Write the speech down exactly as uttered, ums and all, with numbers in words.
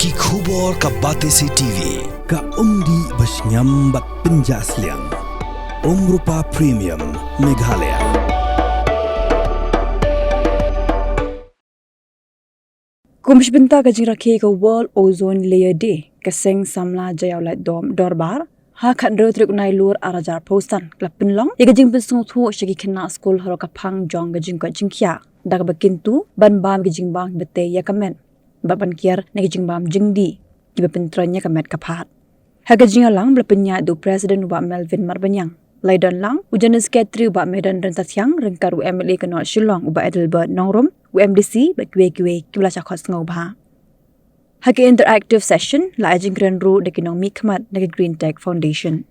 Ki khubor ka Batesi T V, ka umdih ba shngiam bad pynjah sliang. Umrupa Premium, Meghalaya. Kum shi bynta ka jingrakhe ka World Ozone Layer Day, ka Seng Samla Jaiaw Laitdom Dorbar ha khathynriew tarik Nailur arhajar arphew san ka la pynlong ïa ka jingpynsngewthuh sha ki khynnah skul halor ka phang jong ka jingkoit jingkhiah da kaba kyntu ban bam ki jingbam kiba tei ïa ka met bad ban kiar na ki jingbam jingdih kiba pyntroiñ ïa ka met ka phad. Ha ka jingïalang ba la pynïaid da u President u Bah Melvin Marbaniang, la ïadon lang u General Secretary u Bah Medon Ryntathiang ryngkat u M L A ka North Shillong u Bah Adelbert Nongrum, u M D C bad kiwei kiwei kiba la shah khot sngewbha. Ha ka interactive session la ai jingkren ruh da ki nongmihkhmat na ka Green Tech Foundation.